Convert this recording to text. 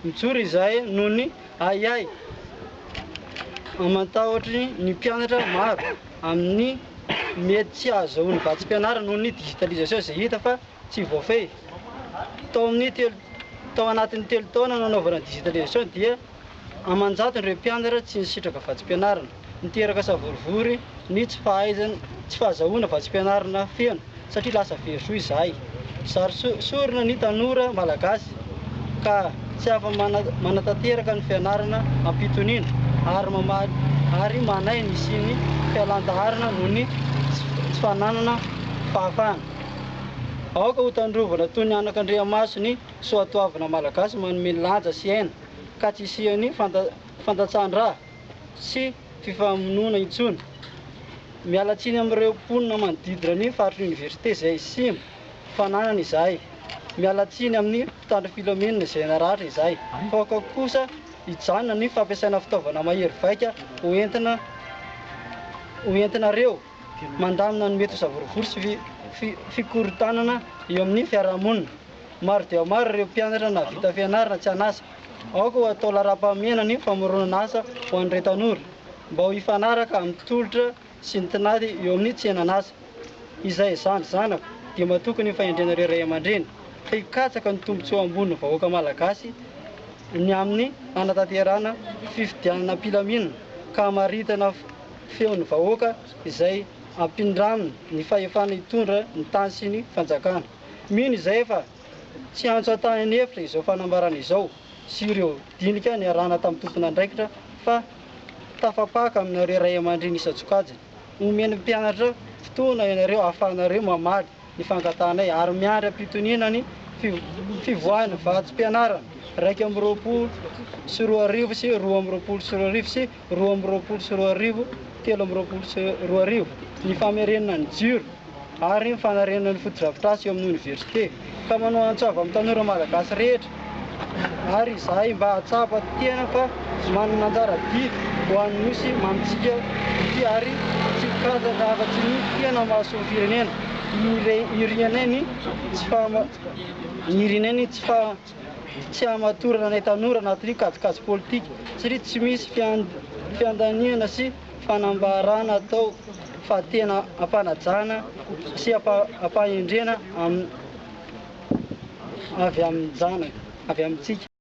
Mijoro izahay noho ny ahiahy aman-tahotry ny mpianatra maro amin'ny mety tsy hahazoany vatsim-pianarana noho ny digitalisation izay hita fa tsy voafehy. Tao amin'ny telo tao anatin'ny telo taona nanaovana digitalisation dia aman-jatony ireo mpianatra tsy nisitraka vatsim-pianarana. Niteraka savorovoro ny tsy fahaizana tsy fahazahoana vatsim-pianarana feno satria lasa very zo izahay. Zary sorona ny tanora malagasy ka tsy afa manatanteraka ny fianarana am-pitoniana ary mamaly ary manahy ny hisian'ny fialan-daharana noho ny tsy fananana fahafahana. Aoka ho tandrovana toy ny anakandriamaso ny soatoavina malagasy manome lanja sy aina ka tsy hisian'ny fandatsahan-drà sy fifamonoana intsony. Miala tsiny amin'ireo mponina manodidina ny faritry ny oniversite izay simba fananana izahay. Miala tsiny amin'ny mpitandro filaminana izay naratra izahay. Fa aoka kosa hijanona ny fampiasaina fitaovana mahery vaika ho entina ho entinareo mandamina ny mety ho savorovoro sy fikorontanana eo amin'ny fiarahamonina. Maro dia maro ireo mpianatra nahavita fianarana tsy an'asa. Aoka ho atao laharam-pahamehana ny famoronana asa ho an'ireo tanora mba ho hifanaraka amin'ny tolotra sy ny tinady eo amin'ny tsenan'asa. Izay zandry zanako dia matoky ny fahendrenareo ray aman-dreny fa hikatsaka ny tombontsoa ambonin'ny vahoaka malagasy ny amin'ny hanatanterahana fifidianana am-pilaminana ka hamaritana feon'ny vahoaka izay ampindraminy ny fahefana hitondra ny tany sy ny fanjakana. Mino izahay fa tsy antso an-tany an'efitra izao fanambarana izao sy ireo dinika niarahana tamin'ny tompon'andraikitra fa tafapaka aminareo ray aman-dreny isan-tsokajiny. Omen'ny mpianatra fotoana ianareo ahafahanareo mamaly ny fangatahanay ary miandry am-pitoniana ny fivoahan'ny vatsim-pianarana 2021 sy 2022 sy 2022 2023, ny famerenana ny jiro ary ny fanarenana ny fotodrafitrasa eo amin'ny oniversite, ka manao antso avo amin'ny tanora malagasy rehetra ary izahay mba hahatsapa tena fa manana anjara adidy ho an'ny Nosy mamintsika ity ary tsy hikatsaka afa-tsy ny tena mahasoa ny firenena. Irianay ny tsy Irianay ny tsy tsy hamatorana anay tanora anatin'ny kajikajy politika satria tsy misy fiandaniana sy fanambarana atao fa tena ampanajana sy ampahendrena avy amin-janaka, avy amintsika.